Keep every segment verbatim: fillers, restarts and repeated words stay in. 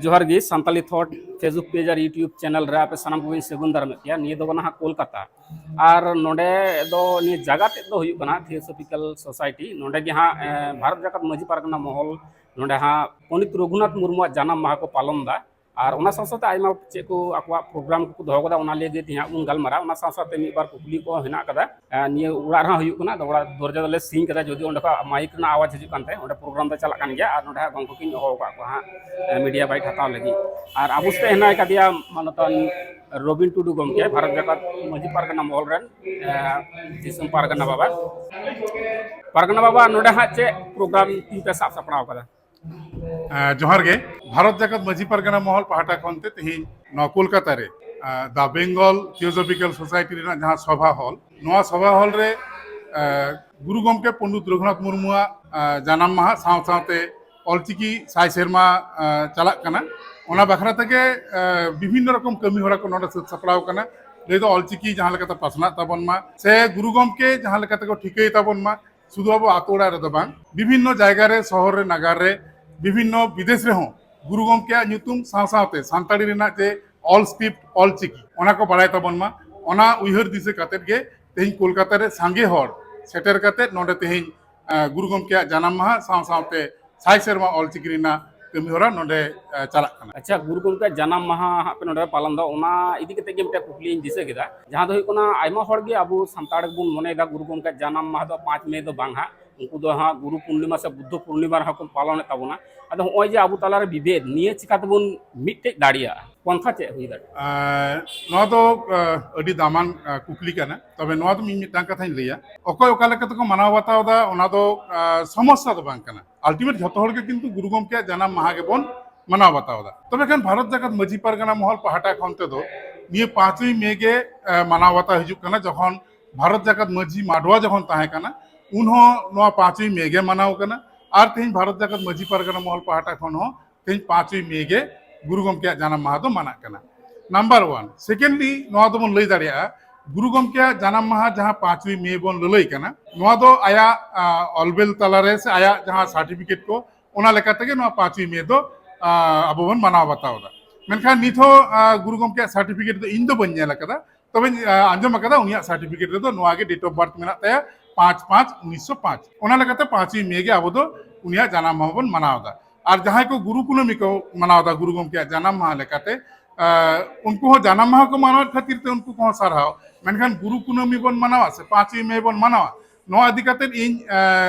ᱡᱚᱦᱟᱨ ᱜᱮ, Santali ᱛᱷᱚᱴ Facebook page ᱟᱨ YouTube channel ᱨᱮ ᱟᱯᱮ ᱥᱟᱱᱟᱢ ᱠᱚᱜᱮᱧ ᱥᱟᱹᱜᱩᱱ ᱫᱟᱨᱟᱢᱮᱫ ᱯᱮᱭᱟ᱾ ᱱᱤᱭᱟᱹ ᱫᱚ ᱠᱟᱱᱟ ᱦᱟᱸᱜ ᱠᱳᱞᱠᱟᱛᱟ, ᱟᱨ ᱱᱚᱰᱮ ᱫᱚ ᱱᱤᱭᱟᱹ ᱡᱟᱭᱜᱟ ᱛᱮᱫ ᱫᱚ ᱦᱩᱭᱩᱜ ᱠᱟᱱᱟ ᱛᱷᱤᱭᱳᱥᱚᱯᱷᱤᱠᱮᱞ ᱥᱳᱥᱟᱭᱴᱤ᱾ ᱱᱚᱰᱮ ᱜᱮ ᱦᱟᱸᱜ ᱮ, ᱵᱷᱟᱨᱚᱛ ᱡᱟᱠᱟᱛ ᱢᱟᱹᱡᱷᱤ ᱯᱟᱨᱜᱟᱱᱟ ᱢᱚᱦᱚᱞ ᱱᱚᱰᱮ ᱦᱟᱸᱜ ᱯᱚᱱᱰᱤᱛ ᱨᱚᱜᱷᱩᱱᱟᱛᱷ ᱢᱩᱨᱢᱩᱣᱟᱜ ᱡᱟᱱᱟᱢ ᱢᱟᱦᱟ ᱠᱚ ᱯᱟᱞᱚᱱ ᱮᱫᱟ᱾ ᱟᱨ ᱚᱱᱟ ᱥᱟᱶ ᱥᱟᱶᱛᱮ ᱟᱭᱢᱟ ᱪᱮᱫ ᱠᱚ ᱟᱠᱚᱣᱟᱜ ᱯᱨᱳᱜᱨᱟᱢ ᱠᱚᱠᱚ ᱫᱚᱦᱚ ᱠᱟᱫᱟ, ᱚᱱᱟ ᱞᱟᱹᱭ ᱛᱮ ᱦᱟᱸᱜ ᱵᱚᱱ ᱜᱟᱞᱢᱟᱨᱟᱣᱟ᱾ ᱚᱱᱟ ᱥᱟᱶ ᱥᱟᱶᱛᱮ ᱢᱤᱫ ᱵᱟᱨ ᱠᱩᱠᱞᱤ ᱠᱚ ᱦᱮᱱᱟᱜ ᱠᱟᱫᱟ᱾ ᱮ, ᱱᱤᱭᱟᱹ ᱚᱲᱟᱜ ᱨᱮᱦᱚᱸ ᱦᱩᱭᱩᱜ ᱠᱟᱱᱟ, ᱟᱫᱚ ᱚᱲᱟᱜ ᱫᱚᱨᱡᱟ ᱫᱚᱞᱮ ᱥᱤᱧ ᱠᱟᱫᱟ, ᱡᱩᱫᱤ ᱚᱸᱰᱮ ᱠᱷᱚᱱ ᱢᱟᱭᱤᱠ ᱨᱮᱱᱟᱜ ᱟᱣᱟᱡᱽ ᱦᱤᱡᱩᱜ ᱠᱟᱱ ᱛᱟᱦᱮᱸ᱾ ᱚᱸᱰᱮ ᱯᱨᱳᱜᱨᱟᱢ ᱫᱚ ᱪᱟᱞᱟᱜ ᱠᱟᱱ ᱜᱮᱭᱟ, ᱟᱨ ᱱᱚᱰᱮ ᱦᱟᱸᱜ ᱜᱚᱝᱠᱮ ᱠᱤᱱ ᱦᱚᱦᱚ ᱟᱠᱟᱫ ᱠᱚᱣᱟ ᱦᱟᱸᱜ, ᱮ, ᱢᱤᱰᱤᱭᱟ ᱵᱟᱭᱤᱴ ᱦᱟᱛᱟᱣ ᱞᱟᱹᱜᱤᱫ᱾ ᱟᱨ ᱟᱵᱚ ᱥᱟᱛᱮ ᱦᱮᱱᱟᱭ ᱠᱟᱫᱮᱭᱟ ᱢᱟᱱᱚᱛᱟᱱ ᱨᱚᱵᱤᱱ ᱴᱩᱰᱩ ᱜᱚᱢᱠᱮ, ᱵᱷᱟᱨᱚᱛ ᱡᱟᱠᱟᱛ ᱢᱟᱹᱡᱷᱤ ᱯᱟᱨᱜᱟᱱᱟ ᱢᱚᱦᱚᱞ ᱨᱮᱱ, ᱮ, ᱫᱤᱥᱚᱢ ᱯᱟᱨᱜᱟᱱᱟ ᱵᱟᱵᱟ᱾ ᱯᱟᱨᱜᱟᱱᱟ ᱵᱟᱵᱟ, ᱱᱚᱰᱮ ᱦᱟᱸᱜ ᱪᱮᱫ ᱯᱨᱳᱜᱨᱟᱢ ᱛᱤᱦᱤᱧ ᱯᱮ ᱥᱟᱵ ᱥᱟᱯᱲᱟᱣ ᱠᱟᱫᱟ? ᱟᱸ, ᱡᱚᱦᱟᱨ ᱜᱮ᱾ ᱵᱷᱟᱨᱚᱛ ᱡᱟᱠᱟᱛ ᱢᱟᱹᱡᱷᱤ ᱯᱟᱨᱜᱟᱱᱟ ᱢᱚᱦᱚᱞ ᱯᱟᱦᱴᱟ ᱠᱷᱚᱱ ᱛᱮ ᱛᱮᱦᱮᱧ ᱱᱚᱣᱟ ᱠᱳᱞᱠᱟᱛᱟ ᱨᱮ, ᱟᱸ, The Bengal Theosophical Society ᱨᱮᱱᱟᱜ ᱡᱟᱦᱟᱸ ᱥᱚᱵᱷᱟ ᱦᱚᱞ, ᱱᱚᱣᱟ ᱥᱚᱵᱷᱟ ᱦᱚᱞ ᱨᱮ, ᱟᱸ, ᱜᱩᱨᱩ ᱜᱚᱢᱠᱮ ᱯᱚᱱᱰᱤᱛ ᱨᱚᱜᱷᱩᱱᱟᱛᱷ ᱢᱩᱨᱢᱩᱣᱟᱜ, ᱟᱸ, ᱡᱟᱱᱟᱢ ᱢᱟᱦᱟ ᱥᱟᱶ ᱥᱟᱶᱛᱮ ᱚᱞᱪᱤᱠᱤ ᱥᱟᱭ ᱥᱮᱨᱢᱟ, ᱟᱸ, ᱪᱟᱞᱟᱜ ᱠᱟᱱᱟ, ᱚᱱᱟ ᱵᱟᱠᱷᱨᱟ ᱛᱮᱜᱮ, ᱟᱸ, ᱵᱤᱵᱷᱤᱱᱱᱚ ᱨᱚᱠᱚᱢ ᱠᱟᱹᱢᱤ ᱦᱚᱨᱟ ᱠᱚ ᱱᱚᱰᱮ ᱥᱟᱹᱛ ᱥᱟᱯᱲᱟᱣ ᱠᱟᱱᱟ᱾ ᱞᱟᱹᱭ ᱫᱚ ᱚᱞᱪᱤᱠᱤ ᱡᱟᱦᱟᱸ ᱞᱮᱠᱟᱛᱮ ᱯᱟᱥᱱᱟᱜ ᱛᱟᱵᱚᱱ ᱢᱟ, ᱥᱮ ᱜᱩᱨᱩ ᱜᱚᱢᱠᱮ ᱡᱟᱦᱟᱸ ᱞᱮᱠᱟ ᱛᱮᱠᱚ ᱴᱷᱤᱠᱟᱹᱭ ᱛᱟᱵᱚᱱ ᱢᱟ, ᱥᱩᱫᱷᱩ ᱟᱵᱚ ᱟᱛᱳ ᱚᱲᱟᱜ ᱨᱮᱫᱚ ᱵᱟᱝ, ᱵᱤᱵᱷᱤᱱᱱᱚ ᱡᱟᱭᱜᱟ ᱨᱮ, ᱥᱚᱦᱚᱨ ᱨᱮ, ᱱᱟᱜᱟᱨ ᱨᱮ, ᱵᱤᱵᱷᱤᱱᱱᱚ ᱵᱤᱫᱮᱥ ᱨᱮᱦᱚᱸ ᱜᱩᱨᱩ ᱜᱚᱢᱠᱮᱭᱟᱜ ᱧᱩᱛᱩᱢ ᱥᱟᱶ ᱥᱟᱶᱛᱮ ᱥᱟᱱᱛᱟᱲᱤ ᱨᱮᱱᱟᱜ ᱡᱮ ᱚᱞ ᱥᱠᱨᱤᱯᱴ, ᱚᱞ ᱪᱤᱠᱤ, ᱚᱱᱟ ᱠᱚ ᱵᱟᱲᱟᱭ ᱛᱟᱵᱚᱱ ᱢᱟ, ᱚᱱᱟ ᱩᱭᱦᱟᱹᱨ ᱫᱤᱥᱟᱹ ᱠᱟᱛᱮᱫ ᱜᱮ ᱛᱮᱦᱮᱧ ᱠᱳᱞᱠᱟᱛᱟ ᱨᱮ ᱥᱟᱸᱜᱮ ᱦᱚᱲ ᱥᱮᱴᱮᱨ ᱠᱟᱛᱮᱫ ᱱᱚᱰᱮ ᱛᱮᱦᱮᱧ, ᱟᱸ, ᱜᱩᱨᱩ ᱜᱚᱢᱠᱮᱭᱟᱜ ᱡᱟᱱᱟᱢ ᱢᱟᱦᱟ ᱥᱟᱶ ᱥᱟᱶᱛᱮ ᱥᱟᱭ ᱥᱮᱨᱢᱟ ᱚᱞ ᱪᱤᱠᱤ ᱨᱮᱱᱟᱜ ᱠᱟᱹᱢᱤ ᱦᱚᱨᱟ ᱱᱚᱰᱮ, ᱟᱸ, ᱪᱟᱞᱟᱜ ᱠᱟᱱᱟ᱾ ᱟᱪᱪᱷᱟ, ᱜᱩᱨᱩ ᱜᱚᱢᱠᱮᱭᱟᱜ ᱡᱟᱱᱟᱢ ᱢᱟᱦᱟ ᱦᱟᱸᱜ ᱯᱮ ᱱᱚᱰᱮ ᱯᱮ ᱯᱟᱞᱚᱱ ᱫᱟ, ᱚᱱᱟ ᱤᱫᱤ ᱠᱟᱛᱮ ᱜᱮ ᱢᱤᱫᱴᱮᱱ ᱠᱩᱠᱞᱤᱧ ᱫᱤᱥᱟᱹ ᱠᱮᱫᱟ, ᱡᱟᱦᱟᱸ ᱫᱚ ᱦᱩᱭᱩᱜ ᱠᱟᱱᱟ, ᱟᱭᱢᱟ ᱦᱚᱲ ᱜᱮ ᱟᱵᱚ ᱥᱟᱱᱛᱟᱲ ᱜᱮᱵᱚᱱ ᱢᱚᱱᱮᱭᱮᱫᱟ ᱜᱩᱨᱩ ᱜᱚᱢᱠᱮᱭᱟᱜ ᱡᱟᱱᱟᱢ ᱢᱟᱦᱟ ᱫᱚ ᱯᱟᱸᱪ ᱢᱮ ᱫᱚ ᱵᱟᱝ ᱦᱟᱸᱜ, ᱩᱱᱠᱩ ᱫᱚ ᱦᱟᱸᱜ ᱜᱩᱨᱩ ᱯᱩᱨᱱᱤᱢᱟ ᱥᱮ ᱵᱩᱫᱽᱫᱷᱚ ᱯᱩᱨᱱᱤᱢᱟ ᱨᱮᱦᱚᱸ ᱠᱚ ᱯᱟᱞᱚᱱᱮᱫ ᱛᱟᱵᱚᱱᱟ᱾ ᱟᱫᱚ ᱦᱚᱸᱜᱼᱚᱭ ᱡᱮ ᱟᱵᱚ ᱛᱟᱞᱟᱨᱮ ᱵᱤᱵᱷᱮᱫ, ᱱᱤᱭᱟᱹ ᱪᱤᱠᱟ ᱛᱮᱵᱚᱱ ᱢᱤᱫᱴᱮᱡ ᱫᱟᱲᱮᱭᱟᱜᱼᱟ? ᱯᱚᱱᱛᱷᱟ ᱪᱮᱫ ᱦᱩᱭ ᱫᱟᱲᱮᱭᱟᱜᱼᱟ? ᱟᱨ ᱱᱚᱣᱟ ᱫᱚ, ᱟᱸ, ᱟᱹᱰᱤ ᱫᱟᱢᱟᱱ, ᱟᱸ, ᱠᱩᱠᱞᱤ ᱠᱟᱱᱟ᱾ ᱛᱚᱵᱮ ᱱᱚᱣᱟ ᱫᱚ ᱢᱤᱫ ᱢᱤᱫᱴᱟᱝ ᱠᱟᱛᱷᱟᱧ ᱞᱟᱹᱭᱟ, ᱚᱠᱚᱭ ᱚᱠᱟ ᱞᱮᱠᱟ ᱛᱮᱠᱚ ᱢᱟᱱᱟᱣ ᱵᱟᱛᱟᱣ ᱮᱫᱟ, ᱚᱱᱟ ᱫᱚ, ᱟᱸ, ᱥᱚᱢᱚᱥᱥᱟ ᱫᱚ ᱵᱟᱝ ᱠᱟᱱᱟ᱾ ᱟᱞᱴᱤᱢᱮᱴ ᱡᱷᱚᱛᱚ ᱦᱚᱲ ᱜᱮ ᱠᱤᱱᱛᱩ ᱜᱩᱨᱩ ᱜᱚᱢᱠᱮᱭᱟᱜ ᱡᱟᱱᱟᱢ ᱢᱟᱦᱟ ᱜᱮᱵᱚᱱ ᱢᱟᱱᱟᱣ ᱵᱟᱛᱟᱣ ᱮᱫᱟ᱾ ᱛᱚᱵᱮ ᱠᱷᱟᱱ ᱵᱷᱟᱨᱚᱛ ᱡᱟᱠᱟᱛ ᱢᱟᱹᱡᱷᱤ ᱯᱟᱨᱜᱟᱱᱟ ᱢᱚᱦᱚᱞ ᱯᱟᱦᱴᱟ ᱠᱷᱚᱱ ᱛᱮᱫᱚ ᱱᱤᱭᱟᱹ ᱯᱟᱸᱪᱚᱭ ᱢᱮ ᱜᱮ, ᱟᱸ, ᱢᱟᱱᱟᱣ ᱵᱟᱛᱟᱣ ᱦᱤᱡᱩᱜ ᱠᱟᱱᱟ᱾ ᱡᱚᱠᱷᱚᱱ ᱵᱷᱟᱨᱚᱛ ᱡᱟᱠᱟᱛ ᱢᱟᱹᱡᱷᱤ ᱢᱟᱰᱣᱟ ᱡᱚᱠᱷᱚᱱ ᱛᱟᱦᱮᱸ ᱠᱟᱱᱟ, ᱩᱱᱦᱚᱸ ᱱᱚᱣᱟ ᱯᱟᱸᱪᱚᱭ ᱢᱮ ᱜᱮ ᱢᱟᱱᱟᱣ ᱠᱟᱱᱟ᱾ ᱟᱨ ᱛᱮᱦᱮᱧ ᱵᱷᱟᱨᱚᱛ ᱡᱟᱠᱟᱛ ᱢᱟᱹᱡᱷᱤ ᱯᱟᱨᱜᱟᱱᱟ ᱢᱚᱦᱚᱞ ᱯᱟᱦᱴᱟ ᱠᱷᱚᱱ ᱦᱚᱸ ᱛᱮᱦᱮᱧ ᱯᱟᱸᱪᱚᱭ ᱢᱮ ᱜᱮ ᱜᱩᱨᱩ ᱜᱚᱢᱠᱮᱭᱟᱜ ᱡᱟᱱᱟᱢ ᱢᱟᱦᱟ ᱫᱚ ᱢᱟᱱᱟᱜ ᱠᱟᱱᱟ᱾ Number one. ᱥᱮᱠᱮᱱᱰᱞᱤ, ᱱᱚᱣᱟ ᱫᱚᱵᱚᱱ ᱞᱟᱹᱭ ᱫᱟᱲᱮᱭᱟᱜᱼᱟ, ᱜᱩᱨᱩ ᱜᱚᱢᱠᱮᱭᱟᱜ ᱡᱟᱱᱟᱢ ᱢᱟᱦᱟ ᱡᱟᱦᱟᱸ ᱯᱟᱸᱪᱚᱭ ᱢᱮ ᱵᱚᱱ ᱞᱟᱹᱞᱟᱹᱭ ᱠᱟᱱᱟ, ᱱᱚᱣᱟ ᱫᱚ ᱟᱭᱟᱜ, ᱟ, ᱚᱞᱵᱮᱞ ᱛᱟᱞᱟᱨᱮ ᱥᱮ ᱟᱭᱟᱜ ᱡᱟᱦᱟᱸ ᱥᱟᱨᱴᱤᱯᱷᱤᱠᱮᱴ ᱠᱚ, ᱚᱱᱟ ᱞᱮᱠᱟ ᱛᱮᱜᱮ ᱱᱚᱣᱟ ᱯᱟᱸᱪᱚᱭ ᱢᱮ ᱫᱚ ᱟᱵᱚ ᱵᱚᱱ ᱢᱟᱱᱟᱣ ᱵᱟᱛᱟᱣ ᱮᱫᱟ᱾ ᱢᱮᱱᱠᱷᱟᱱ ᱱᱤᱛ ᱦᱚᱸ ᱜᱩᱨᱩ ᱜᱚᱢᱠᱮᱭᱟᱜ ᱥᱟᱨᱴᱤᱯᱷᱤᱠᱮᱴ ᱫᱚ ᱤᱧ ᱫᱚ ᱵᱟᱹᱧ ᱧᱮᱞ ᱟᱠᱟᱫᱟ, ᱛᱚᱵᱮᱧ ᱟᱸᱡᱚᱢ ᱟᱠᱟᱫᱟ ᱩᱱᱤᱭᱟᱜ ᱥᱟᱨᱴᱤᱯᱷᱤᱠᱮᱴ ᱨᱮᱫᱚ ᱱᱚᱣᱟ ᱜᱮ ᱰᱮᱴ ᱚᱯᱷ ᱵᱟᱨᱛᱷ ᱢᱮᱱᱟᱜ ᱛᱟᱭᱟ, ᱯᱟᱸᱪ ᱯᱟᱸᱪ ᱩᱱᱤᱥᱥᱚ ᱯᱟᱸᱪ᱾ ᱚᱱᱟ ᱞᱮᱠᱟᱛᱮ ᱯᱟᱸᱪᱚᱭ ᱢᱮ ᱜᱮ ᱟᱵᱚ ᱫᱚ ᱩᱱᱤᱭᱟᱜ ᱡᱟᱱᱟᱢ ᱢᱟᱦᱟ ᱵᱚᱱ ᱢᱟᱱᱟᱣ ᱮᱫᱟ᱾ ᱟᱨ ᱡᱟᱦᱟᱸᱭ ᱠᱚ ᱜᱩᱨᱩ ᱠᱩᱱᱟᱹᱢᱤ ᱠᱚ ᱢᱟᱱᱟᱣ ᱮᱫᱟ ᱜᱩᱨᱩ ᱜᱚᱢᱠᱮᱭᱟᱜ ᱡᱟᱱᱟᱢ ᱢᱟᱦᱟ ᱞᱮᱠᱟᱛᱮ, ᱩᱱᱠᱩ ᱦᱚᱸ ᱡᱟᱱᱟᱢ ᱢᱟᱦᱟ ᱠᱚ ᱢᱟᱱᱟᱣᱮᱫ ᱠᱷᱟᱹᱛᱤᱨ ᱛᱮ ᱩᱱᱠᱩ ᱠᱚᱦᱚᱸ ᱥᱟᱨᱦᱟᱣ᱾ ᱢᱮᱱᱠᱷᱟᱱ ᱜᱩᱨᱩ ᱠᱩᱱᱟᱹᱢᱤ ᱵᱚᱱ ᱢᱟᱱᱟᱣᱟ ᱥᱮ ᱯᱟᱸᱪᱚᱭ ᱢᱮ ᱵᱚᱱ ᱢᱟᱱᱟᱣᱟ, ᱱᱚᱣᱟ ᱤᱫᱤ ᱠᱟᱛᱮ ᱤᱧ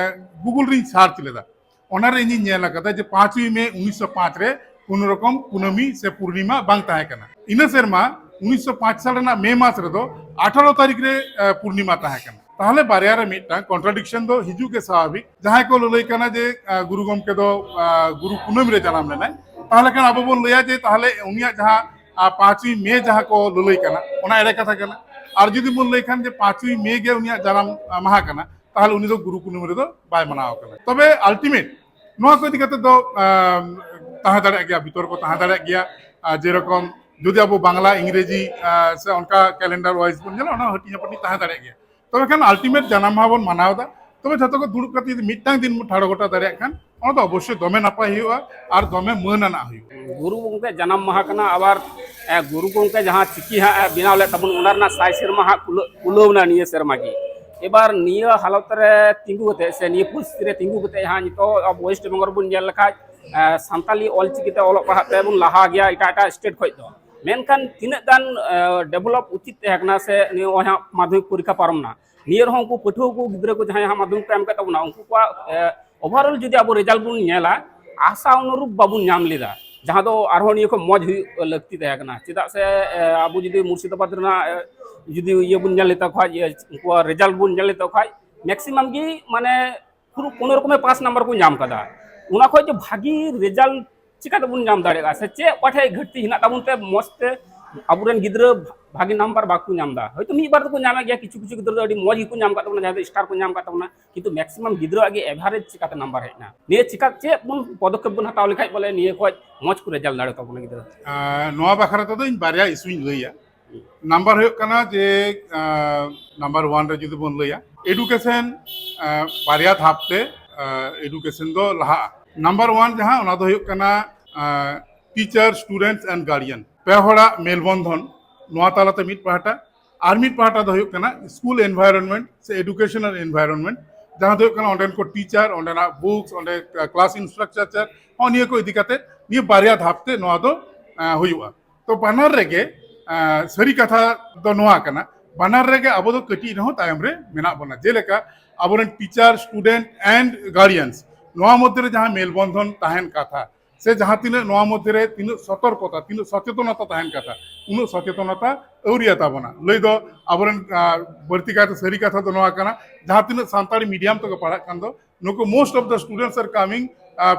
ᱜᱩᱜᱩᱞ ᱨᱤᱧ ᱥᱟᱨᱪ ᱞᱮᱫᱟ᱾ ᱚᱱᱟᱨᱮ ᱤᱧᱤᱧ ᱧᱮᱞ ᱟᱠᱟᱫᱟ ᱡᱮ ᱯᱟᱸᱪᱚᱭ ᱢᱮ ᱩᱱᱤᱥᱥᱚ ᱯᱟᱸᱪ ᱨᱮ ᱠᱳᱱᱳ ᱨᱚᱠᱚᱢ ᱠᱩᱱᱟᱹᱢᱤ ᱥᱮ ᱯᱩᱨᱱᱤᱢᱟ ᱵᱟᱝ ᱛᱟᱦᱮᱸ ᱠᱟᱱᱟ᱾ ᱤᱱᱟᱹ ᱥᱮᱨᱢᱟ ᱩᱱᱤᱥᱥᱚ ᱯᱟᱸᱪ ᱥᱟᱞ ᱨᱮᱱᱟᱜ ᱢᱮ ᱢᱟᱥ ᱨᱮᱫᱚ ᱟᱴᱷᱟᱨᱚ ᱛᱟᱹᱨᱤᱠᱷ ᱨᱮ ᱯᱩᱨᱱᱤᱢᱟ ᱛᱟᱦᱮᱸ ᱠᱟᱱᱟ᱾ ᱛᱟᱦᱚᱞᱮ ᱵᱟᱨᱭᱟ ᱨᱮ ᱢᱤᱫᱴᱟᱝ ᱠᱚᱱᱴᱨᱟᱰᱤᱠᱥᱚᱱ ᱫᱚ ᱦᱤᱡᱩᱜ ᱜᱮ ᱥᱟᱵᱷᱟᱵᱤᱠ᱾ ᱡᱟᱦᱟᱸᱭ ᱠᱚ ᱞᱟᱹᱞᱟᱹᱭ ᱠᱟᱱᱟ ᱡᱮ ᱜᱩᱨᱩ ᱜᱚᱢᱠᱮ ᱫᱚ ᱜᱩᱨᱩ ᱠᱩᱱᱟᱹᱢᱤ ᱨᱮ ᱡᱟᱱᱟᱢ ᱞᱮᱱᱟᱭ, ᱛᱟᱦᱚᱞᱮ ᱠᱷᱟᱱ ᱟᱵᱚ ᱵᱚᱱ ᱞᱟᱹᱭᱟ ᱡᱮ ᱛᱟᱦᱚᱞᱮ ᱩᱱᱤᱭᱟᱜ ᱡᱟᱦᱟᱸ ᱯᱟᱸᱪᱚᱭ ᱢᱮ ᱡᱟᱦᱟᱸ ᱠᱚ ᱞᱟᱹᱞᱟᱹᱭ ᱠᱟᱱᱟ, ᱚᱱᱟ ᱮᱲᱮ ᱠᱟᱛᱷᱟ ᱠᱟᱱᱟ᱾ ᱟᱨ ᱡᱩᱫᱤ ᱵᱚᱱ ᱞᱟᱹᱭ ᱠᱷᱟᱱ ᱡᱮ ᱯᱟᱸᱪᱚᱭ ᱢᱮ ᱜᱮ ᱩᱱᱤᱭᱟᱜ ᱡᱟᱱᱟᱢ ᱢᱟᱦᱟ ᱠᱟᱱᱟ, ᱛᱟᱦᱚᱞᱮ ᱩᱱᱤ ᱫᱚ ᱜᱩᱨᱩ ᱠᱩᱱᱟᱹᱢᱤ ᱨᱮᱫᱚ ᱵᱟᱭ ᱢᱟᱱᱟᱣ ᱠᱟᱱᱟ᱾ ᱛᱚᱵᱮ ᱟᱞᱴᱤᱢᱮᱴ ᱱᱚᱣᱟ ᱠᱚ ᱤᱫᱤ ᱠᱟᱛᱮ ᱫᱚ ᱛᱟᱦᱮᱸ ᱫᱟᱲᱮᱭᱟᱜ ᱜᱮᱭᱟ, ᱵᱤᱛᱚᱨᱠᱚ ᱛᱟᱦᱮᱸ ᱫᱟᱲᱮᱭᱟᱜ ᱜᱮᱭᱟ᱾ ᱡᱮᱨᱚᱠᱚᱢ ᱡᱩᱫᱤ ᱟᱵᱚ ᱵᱟᱝᱞᱟ, ᱤᱝᱨᱮᱡᱤ ᱥᱮ ᱚᱱᱠᱟ ᱠᱮᱞᱮᱱᱰᱟᱨ ᱣᱟᱭᱤᱡ ᱵᱚᱱ ᱧᱮᱞᱟ, ᱚᱱᱟ ᱦᱟᱹᱴᱤᱧ ᱦᱟᱹᱯᱟᱹᱴᱤᱧ ᱛᱟᱦᱮᱸ ᱫᱟᱲᱮᱭᱟᱜ ᱜᱮᱭᱟ᱾ ᱛᱚᱵᱮ ᱠᱷᱟᱱ ᱟᱞᱴᱤᱢᱮᱴ ᱡᱟᱱᱟᱢ ᱢᱟᱦᱟ ᱵᱚᱱ ᱢᱟᱱᱟᱣ ᱮᱫᱟ᱾ ᱛᱚᱵᱮ ᱡᱷᱚᱛᱚ ᱠᱚ ᱫᱩᱲᱩᱵ ᱠᱟᱛᱮ ᱡᱩᱫᱤ ᱢᱤᱫᱴᱟᱝ ᱫᱤᱱ ᱵᱚᱱ ᱴᱷᱟᱲᱚ ᱜᱚᱴᱟ ᱫᱟᱲᱮᱭᱟᱜ ᱠᱷᱟᱱ, ᱚᱱᱟ ᱫᱚ ᱚᱵᱚᱥᱥᱳᱭ ᱫᱚᱢᱮ ᱱᱟᱯᱟᱭ ᱦᱩᱭᱩᱜᱼᱟ ᱟᱨ ᱫᱚᱢᱮ ᱢᱟᱹᱱ ᱟᱱᱟᱜ ᱦᱩᱭᱩᱜᱼᱟ᱾ ᱜᱩᱨᱩ ᱜᱚᱢᱠᱮ ᱡᱟᱱᱟᱢ ᱢᱟᱦᱟ ᱠᱟᱱᱟ, ᱟᱵᱟᱨ ᱜᱩᱨᱩ ᱜᱚᱢᱠᱮ ᱡᱟᱦᱟᱸ ᱪᱤᱠᱤ ᱦᱟᱸᱜ ᱮ ᱵᱮᱱᱟᱣ ᱞᱮᱫ ᱛᱟᱵᱚᱱ, ᱚᱱᱟ ᱨᱮᱱᱟᱜ ᱥᱟᱭ ᱥᱮᱨᱢᱟ ᱦᱟᱸᱜ ᱠᱩᱞᱟᱹᱜ ᱠᱩᱞᱟᱹᱣ ᱮᱱᱟ ᱱᱤᱭᱟᱹ ᱥᱮᱨᱢᱟ ᱜᱮ᱾ ᱮᱵᱟᱨ ᱱᱤᱭᱟᱹ ᱦᱟᱞᱚᱛ ᱨᱮ ᱛᱤᱸᱜᱩ ᱠᱟᱛᱮ ᱥᱮ ᱱᱤᱭᱟᱹ ᱯᱚᱨᱤᱥᱛᱷᱤᱛᱤ ᱨᱮ ᱛᱤᱸᱜᱩ ᱠᱟᱛᱮ ᱦᱟᱸᱜ ᱱᱤᱛᱚᱜ ᱟᱵᱚ ᱳᱭᱮᱥᱴ ᱵᱮᱝᱜᱚᱞ ᱨᱮᱵᱚᱱ ᱧᱮᱞ ᱞᱮᱠᱷᱟᱡ ᱥᱟᱱᱛᱟᱞᱤ ᱚᱞ ᱪᱤᱠᱤ ᱛᱮ ᱚᱞᱚᱜ ᱯᱟᱲᱦᱟᱜ ᱛᱮᱵᱚᱱ ᱞᱟᱦᱟ ᱜᱮᱭᱟ ᱮᱴᱟᱜ ᱮᱴᱟᱜ ᱥᱴᱮᱴ ᱠᱷᱚᱡ ᱫᱚ᱾ ᱢᱮᱱᱠᱷᱟᱱ ᱛᱤᱱᱟᱹᱜ ᱜᱟᱱ ᱰᱮᱵᱷᱞᱚᱯ ᱩᱪᱤᱛ ᱛᱟᱦᱮᱸ ᱠᱟᱱᱟ ᱥᱮ ᱱᱚᱜᱼᱚᱭ ᱦᱟᱸᱜ ᱢᱟᱫᱽᱫᱷᱚᱢᱤᱠ ᱯᱚᱨᱤᱠᱠᱷᱟ ᱯᱟᱨᱚᱢ ᱮᱱᱟ, ᱱᱤᱭᱟᱹ ᱨᱮᱦᱚᱸ ᱩᱱᱠᱩ ᱯᱟᱹᱴᱷᱩᱣᱟᱹ ᱠᱚ ᱜᱤᱫᱽᱨᱟᱹ ᱠᱚ ᱡᱟᱦᱟᱸᱭ ᱦᱟᱸᱜ ᱢᱟᱫᱽᱫᱷᱚᱢᱤᱠ ᱠᱚ ᱮᱢ ᱠᱮᱫ ᱛᱟᱵᱚᱱᱟ, ᱩᱱᱠᱩ ᱠᱚᱣᱟᱜ ᱳᱵᱷᱟᱨᱚᱞ ᱡᱩᱫᱤ ᱟᱵᱚ ᱨᱮᱡᱟᱞᱴ ᱵᱚᱱ ᱧᱮᱞᱟ, ᱟᱥᱟ ᱚᱱᱩᱨᱩᱯ ᱵᱟᱵᱚᱱ ᱧᱟᱢ ᱞᱮᱫᱟ, ᱡᱟᱦᱟᱸ ᱫᱚ ᱟᱨᱦᱚᱸ ᱱᱤᱭᱟᱹ ᱠᱷᱚᱱ ᱢᱚᱡᱽ ᱦᱩᱭᱩᱜ ᱞᱟᱹᱠᱛᱤ ᱛᱟᱦᱮᱸ ᱠᱟᱱᱟ᱾ ᱪᱮᱫᱟᱜ ᱥᱮ ᱟᱵᱚ ᱡᱩᱫᱤ ᱢᱩᱨᱥᱤᱫᱟᱵᱟᱫᱽ ᱨᱮᱱᱟᱜ ᱡᱩᱫᱤ ᱤᱭᱟᱹ ᱵᱚᱱ ᱧᱮᱞ ᱞᱮᱛᱟ ᱠᱷᱟᱡ, ᱩᱱᱠᱩᱣᱟᱜ ᱨᱮᱡᱟᱞᱴ ᱵᱚᱱ ᱧᱮᱞ ᱞᱮᱛᱟ ᱠᱷᱟᱡ, ᱢᱮᱠᱥᱤᱢᱟᱢ ᱜᱮ ᱢᱟᱱᱮ ᱯᱩᱨᱟᱹ ᱠᱳᱱᱳ ᱨᱚᱠᱚᱢᱮ ᱯᱟᱥ ᱱᱟᱢᱵᱟᱨ ᱠᱚ ᱧᱟᱢ ᱠᱟᱫᱟ᱾ ᱚᱱᱟ ᱠᱷᱚᱡ ᱫᱚ ᱵᱷᱟᱜᱤ ᱨᱮᱡᱟᱞᱴ ᱪᱤᱠᱟᱹ ᱛᱮᱵᱚᱱ ᱧᱟᱢ ᱫᱟᱲᱮᱭᱟᱜᱼᱟ? ᱥᱮ ᱪᱮᱫ ᱚᱠᱟ ᱴᱷᱮᱡ ᱜᱷᱟᱹᱴᱛᱤ ᱦᱮᱱᱟᱜ ᱛᱟᱵᱚᱱ ᱛᱮ ᱢᱚᱡᱽ ᱛᱮ ᱟᱵᱚᱨᱮᱱ ᱜᱤᱫᱽᱨᱟᱹ ᱵᱷᱟᱜᱤ ᱱᱟᱢᱵᱟᱨ ᱵᱟᱠᱚ ᱧᱟᱢ ᱮᱫᱟ? ᱦᱚᱭᱛᱳ ᱢᱤᱫ ᱵᱟᱨ ᱫᱚᱠᱚ ᱧᱟᱢᱮᱫ ᱜᱮᱭᱟ, ᱠᱤᱪᱷᱩ ᱠᱤᱪᱷᱩ ᱜᱤᱫᱽᱨᱟᱹ ᱫᱚ ᱟᱹᱰᱤ ᱢᱚᱡᱽ ᱜᱮᱠᱚ ᱧᱟᱢ ᱠᱟᱫ ᱛᱟᱵᱚᱱᱟ, ᱡᱟᱦᱟᱸᱭ ᱫᱚ ᱥᱴᱟᱨ ᱠᱚ ᱧᱟᱢ ᱠᱟᱫ ᱛᱟᱵᱚᱱᱟ, ᱠᱤᱱᱛᱩ ᱢᱮᱠᱥᱤᱢᱟᱢ ᱜᱤᱫᱽᱨᱟᱹᱣᱟᱜ ᱜᱮ ᱮᱵᱷᱟᱨᱮᱡᱽ ᱪᱤᱠᱟᱛᱮ ᱱᱟᱢᱵᱟᱨ ᱦᱮᱡ ᱮᱱᱟ? ᱱᱤᱭᱟᱹ ᱪᱤᱠᱟ ᱪᱮᱫ ᱵᱚᱱ ᱯᱚᱫᱚᱠᱷᱮᱯ ᱵᱚᱱ ᱦᱟᱛᱟᱣ ᱞᱮᱠᱷᱟᱡ ᱵᱚᱞᱮ ᱱᱤᱭᱟᱹ ᱠᱷᱚᱡ ᱢᱚᱡᱽ ᱠᱚ ᱨᱮᱡᱟᱞᱴ ᱫᱟᱲᱮ ᱛᱟᱵᱚᱱᱟ ᱜᱤᱫᱽᱨᱟᱹ? ᱱᱚᱣᱟ ᱵᱟᱠᱷᱨᱟ ᱛᱮᱫᱚ ᱤᱧ ᱵᱟᱨᱭᱟ ᱤᱥᱩᱧ ᱞᱟᱹᱭᱟ᱾ ᱱᱟᱢᱵᱟᱨ ᱦᱩᱭᱩᱜ ᱠᱟᱱᱟ ᱡᱮ, ᱱᱟᱢᱵᱟᱨ ᱳᱣᱟᱱ ᱨᱮ ᱡᱩᱫᱤ ᱵᱚᱱ ᱞᱟᱹᱭᱟ, ᱮᱰᱩᱠᱮᱥᱚᱱ ᱵᱟᱨᱭᱟ ᱫᱷᱟᱯ ᱛᱮ ᱮᱰᱩᱠᱮᱥᱚᱱ ᱫᱚ ᱞᱟᱦᱟᱜᱼᱟ᱾ ᱱᱟᱢᱵᱟᱨ ᱳᱣᱟᱱ ᱡᱟᱦᱟᱸ, ᱚᱱᱟ ᱫᱚ ᱦᱩᱭᱩᱜ ᱠᱟᱱᱟ ᱴᱤᱪᱟᱨ, ᱥᱴᱩᱰᱮᱱᱴᱥ ᱮᱱᱰ ᱜᱟᱨᱰᱤᱭᱟᱱ, ᱯᱮ ᱦᱚᱲᱟᱜ ᱢᱮᱞᱵᱚᱱᱫᱷᱚᱱ ᱱᱚᱣᱟ ᱛᱟᱞᱟᱛᱮ ᱢᱤᱫ ᱯᱟᱦᱴᱟ, ᱟᱨ ᱢᱤᱫ ᱯᱟᱦᱴᱟ ᱫᱚ ᱦᱩᱭᱩᱜ ᱠᱟᱱᱟ ᱥᱠᱩᱞ ᱮᱱᱵᱷᱟᱭᱨᱚᱱᱢᱮᱱᱴ ᱥᱮ ᱮᱰᱩᱠᱮᱥᱚᱱᱟᱞ ᱮᱱᱵᱷᱟᱭᱨᱚᱱᱢᱮᱱᱴ, ᱡᱟᱦᱟᱸ ᱫᱚ ᱦᱩᱭᱩᱜ ᱠᱟᱱᱟ ᱚᱸᱰᱮᱱ ᱠᱚ ᱴᱤᱪᱟᱨ, ᱚᱸᱰᱮᱱᱟᱜ ᱵᱩᱠᱥ, ᱚᱸᱰᱮ ᱠᱞᱟᱥ ᱤᱱᱯᱷᱨᱟᱥᱴᱨᱟᱠᱪᱟᱨ, ᱦᱚᱸ ᱱᱤᱭᱟᱹ ᱠᱚ ᱤᱫᱤ ᱠᱟᱛᱮ ᱱᱤᱭᱟᱹ ᱵᱟᱨᱭᱟ ᱫᱷᱟᱯ ᱛᱮ ᱱᱚᱣᱟ ᱫᱚ ᱦᱩᱭᱩᱜᱼᱟ᱾ ᱛᱚ ᱵᱟᱱᱟᱨ ᱨᱮᱜᱮ ᱥᱟᱹᱨᱤ ᱠᱟᱛᱷᱟ ᱫᱚ ᱱᱚᱣᱟ ᱠᱟᱱᱟ, ᱵᱟᱱᱟᱨ ᱨᱮᱜᱮ ᱟᱵᱚ ᱫᱚ ᱠᱟᱹᱴᱤᱡ ᱨᱮᱦᱚᱸ ᱛᱟᱭᱚᱢ ᱨᱮ ᱢᱮᱱᱟᱜ ᱵᱚᱱᱟ᱾ ᱡᱮᱞᱮᱠᱟ ᱟᱵᱚᱨᱮᱱ ᱴᱤᱪᱟᱨ, ᱥᱴᱩᱰᱮᱱᱴ ᱮᱱᱰ ᱜᱟᱨᱰᱤᱭᱟᱱᱥ, ᱱᱚᱣᱟ ᱢᱚᱫᱽᱫᱷᱮ ᱨᱮ ᱡᱟᱦᱟᱸ ᱢᱮᱞᱵᱚᱱᱫᱷᱚᱱ ᱛᱟᱦᱮᱱ ᱠᱟᱛᱷᱟ ᱥᱮ ᱡᱟᱦᱟᱸ ᱛᱤᱱᱟᱹᱜ ᱱᱚᱣᱟ ᱢᱚᱫᱽᱫᱷᱮ ᱨᱮ ᱛᱤᱱᱟᱹᱜ ᱥᱚᱛᱚᱨᱠᱚᱛᱟ, ᱛᱤᱱᱟᱹᱜ ᱥᱚᱪᱮᱛᱚᱱᱚᱛᱟ ᱛᱟᱦᱮᱱ ᱠᱟᱛᱷᱟ, ᱩᱱᱟᱹᱜ ᱥᱚᱪᱮᱛᱚᱱᱚᱛᱟ ᱟᱹᱣᱨᱤᱭᱟ ᱛᱟᱵᱚᱱᱟ᱾ ᱞᱟᱹᱭ ᱫᱚ ᱟᱵᱚᱨᱮᱱ ᱵᱟᱹᱲᱛᱤ ᱠᱟᱭᱛᱮ ᱥᱟᱹᱨᱤ ᱠᱟᱛᱷᱟ ᱫᱚ ᱱᱚᱣᱟ ᱠᱟᱱᱟ, ᱡᱟᱦᱟᱸ ᱛᱤᱱᱟᱹᱜ ᱥᱟᱱᱛᱟᱲᱤ ᱢᱤᱰᱤᱭᱟᱢ ᱛᱮᱠᱚ ᱯᱟᱲᱦᱟᱜ ᱠᱟᱱ ᱫᱚ, ᱱᱩᱠᱩ most of the students are coming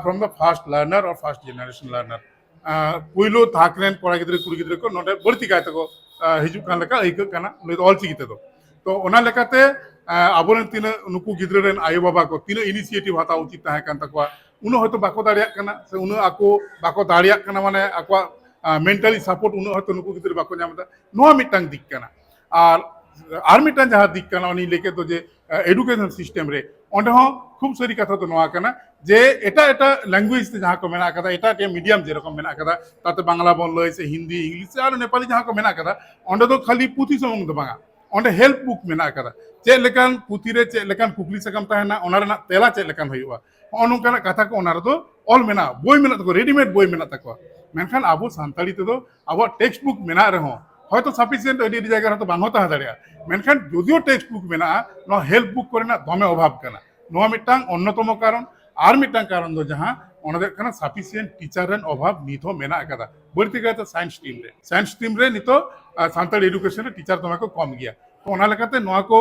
from the first learner or first generation learner. ᱯᱩᱭᱞᱩ ᱛᱷᱟᱠ ᱨᱮᱱ ᱠᱚᱲᱟ ᱜᱤᱫᱽᱨᱟᱹ ᱠᱩᱲᱤ ᱜᱤᱫᱽᱨᱟᱹ ᱠᱚ ᱱᱚᱰᱮ ᱵᱟᱹᱲᱛᱤ ᱠᱟᱭ ᱛᱮᱠᱚ ᱦᱤᱡᱩᱜ ᱠᱟᱱ ᱞᱮᱠᱟ ᱟᱹᱭᱠᱟᱹᱜ ᱠᱟᱱᱟ, ᱞᱟᱹᱭ ᱫᱚ ᱚᱞᱪᱤᱠᱤ ᱛᱮᱫᱚ᱾ ᱛᱚ ᱚᱱᱟ ᱞᱮᱠᱟᱛᱮ ᱟᱵᱚᱨᱮᱱ ᱛᱤᱱᱟᱹᱜ ᱱᱩᱠᱩ ᱜᱤᱫᱽᱨᱟᱹ ᱨᱮᱱ ᱟᱭᱳᱼᱵᱟᱵᱟ ᱠᱚ ᱛᱤᱱᱟᱹᱜ ᱤᱱᱤᱥᱤᱭᱮᱴᱤᱵᱷ ᱦᱟᱛᱟᱣ ᱩᱪᱤᱛ ᱛᱟᱦᱮᱸ ᱠᱟᱱ ᱛᱟᱠᱚᱣᱟ, ᱩᱱᱟᱹᱜ ᱦᱚᱭᱛᱳ ᱵᱟᱠᱚ ᱫᱟᱲᱮᱭᱟᱜ ᱠᱟᱱᱟ, ᱥᱮ ᱩᱱᱟᱹᱜ ᱟᱠᱚ ᱵᱟᱠᱚ ᱫᱟᱲᱮᱭᱟᱜ ᱠᱟᱱᱟ, ᱢᱟᱱᱮ ᱟᱠᱚᱣᱟᱜ ᱢᱮᱱᱴᱟᱞᱤ ᱥᱟᱯᱳᱨᱴ ᱩᱱᱟᱹᱜ ᱦᱚᱭᱛᱳ ᱱᱩᱠᱩ ᱜᱤᱫᱽᱨᱟᱹ ᱵᱟᱠᱚ ᱧᱟᱢ ᱮᱫᱟ᱾ ᱱᱚᱣᱟ ᱢᱤᱫᱴᱟᱝ ᱫᱤᱠ ᱠᱟᱱᱟ᱾ ᱟᱨ ᱟᱨ ᱢᱤᱫᱴᱟᱝ ᱡᱟᱦᱟᱸ ᱫᱤᱠ ᱠᱟᱱᱟ, ᱩᱱᱤ ᱞᱟᱹᱭ ᱠᱮᱫ ᱫᱚ ᱡᱮ ᱮᱰᱩᱠᱮᱥᱚᱱ ᱥᱤᱥᱴᱮᱢ ᱨᱮ, ᱚᱸᱰᱮ ᱦᱚᱸ ᱠᱷᱩᱵ ᱥᱟᱹᱨᱤ ᱠᱟᱛᱷᱟ ᱫᱚ ᱱᱚᱣᱟ ᱠᱟᱱᱟ ᱡᱮ ᱮᱴᱟᱜ ᱮᱴᱟᱜ ᱞᱮᱝᱜᱩᱭᱮᱡᱽ ᱛᱮ ᱡᱟᱦᱟᱸ ᱠᱚ ᱢᱮᱱᱟᱜ ᱟᱠᱟᱫᱟ, ᱮᱴᱟᱜ ᱮᱴᱟᱜ ᱢᱤᱰᱤᱭᱟᱢ ᱡᱮᱨᱚᱠᱚᱢ ᱢᱮᱱᱟᱜ ᱟᱠᱟᱫᱟ, ᱛᱟᱛᱮ ᱵᱟᱝᱞᱟ ᱵᱚᱱ ᱞᱟᱹᱭ ᱥᱮ ᱦᱤᱱᱫᱤ, ᱤᱝᱞᱤᱥ ᱥᱮ ᱟᱨ ᱱᱮᱯᱟᱞᱤ ᱡᱟᱦᱟᱸ ᱠᱚ ᱢᱮᱱᱟᱜ ᱟᱠᱟᱫᱟ, ᱚᱸᱰᱮ ᱫᱚ ᱠᱷᱟᱹᱞᱤ ᱯᱩᱛᱷᱤ ᱥᱩᱢᱩᱝ ᱫᱚ ᱵᱟᱝᱟ, ᱚᱸᱰᱮ ᱦᱮᱞᱯ ᱵᱩᱠ ᱢᱮᱱᱟᱜ ᱟᱠᱟᱫᱟ᱾ ᱪᱮᱫ ᱞᱮᱠᱟᱱ ᱯᱩᱛᱷᱤ ᱨᱮ ᱪᱮᱫ ᱞᱮᱠᱟᱱ ᱠᱩᱠᱞᱤ ᱥᱟᱠᱟᱢ ᱛᱟᱦᱮᱱᱟ, ᱚᱱᱟ ᱨᱮᱱᱟᱜ ᱛᱮᱞᱟ ᱪᱮᱫ ᱞᱮᱠᱟᱱ ᱦᱩᱭᱩᱜᱼᱟ, ᱦᱚᱸᱜᱼᱚ ᱱᱚᱝᱠᱟᱱᱟᱜ ᱠᱟᱛᱷᱟ ᱠᱚ ᱚᱱᱟ ᱨᱮᱫᱚ ᱚᱞ ᱢᱮᱱᱟᱜᱼᱟ, ᱵᱳᱭ ᱢᱮᱱᱟᱜ ᱛᱟᱠᱚᱣᱟ, ᱨᱮᱰᱤᱢᱮᱰ ᱵᱳᱭ ᱢᱮᱱᱟᱜ ᱛᱟᱠᱚᱣᱟ᱾ ᱢᱮᱱᱠᱷᱟᱱ ᱟᱵᱚ ᱥᱟᱱᱛᱟᱲᱤ ᱛᱮᱫᱚ ᱟᱵᱚᱣᱟᱜ ᱴᱮᱠᱥᱴ ᱵᱩᱠ ᱢᱮᱱᱟᱜ ᱨᱮᱦᱚᱸ, ᱦᱚᱭᱛᱳ ᱥᱟᱯᱷᱤᱥᱤᱭᱮᱱᱴ ᱟᱹᱰᱤ ᱟᱹᱰᱤ ᱡᱟᱭᱜᱟ ᱨᱮ ᱦᱚᱭᱛᱳ ᱵᱟᱝ ᱦᱚᱸ ᱛᱟᱦᱮᱸ ᱫᱟᱲᱮᱭᱟᱜᱼᱟ, ᱢᱮᱱᱠᱷᱟᱱ ᱡᱳᱫᱤᱭᱳ ᱴᱮᱠᱥᱴ ᱵᱩᱠ ᱢᱮᱱᱟᱜᱼᱟ, ᱱᱚᱣᱟ ᱦᱮᱞᱯ ᱵᱩᱠ ᱠᱚᱨᱮᱱᱟᱜ ᱫᱚᱢᱮ ᱚᱵᱷᱟᱵᱽ ᱠᱟᱱᱟ᱾ ᱱᱚᱣᱟ ᱢᱤᱫᱴᱟᱝ ᱚᱱᱱᱚᱛᱚᱢᱚ ᱠᱟᱨᱚᱱ᱾ ᱟᱨ ᱢᱤᱫᱴᱟᱝ ᱠᱟᱨᱚᱱ ᱫᱚ ᱡᱟᱦᱟᱸ, ᱚᱱᱟ ᱫᱚ ᱦᱩᱭᱩᱜ ᱠᱟᱱᱟ ᱥᱟᱯᱷᱤᱥᱤᱭᱮᱱᱴ ᱴᱤᱪᱟᱨ ᱨᱮᱱ ᱚᱵᱷᱟᱵᱽ ᱱᱤᱛ ᱦᱚᱸ ᱢᱮᱱᱟᱜ ᱟᱠᱟᱫᱟ, ᱵᱟᱹᱲᱛᱤ ᱠᱟᱭᱛᱮ ᱥᱟᱭᱮᱱᱥ ᱥᱴᱨᱤᱢ ᱨᱮ᱾ ᱥᱟᱭᱮᱱᱥ ᱥᱴᱨᱤᱢ ᱨᱮ ᱱᱤᱛᱚᱜ ᱥᱟᱱᱛᱟᱲᱤ ᱮᱰᱩᱠᱮᱥᱚᱱ ᱨᱮ ᱴᱤᱪᱟᱨ ᱫᱚᱢᱮ ᱠᱚ ᱠᱚᱢ ᱜᱮᱭᱟ᱾ ᱛᱚ ᱚᱱᱟ ᱞᱮᱠᱟᱛᱮ ᱱᱚᱣᱟ ᱠᱚ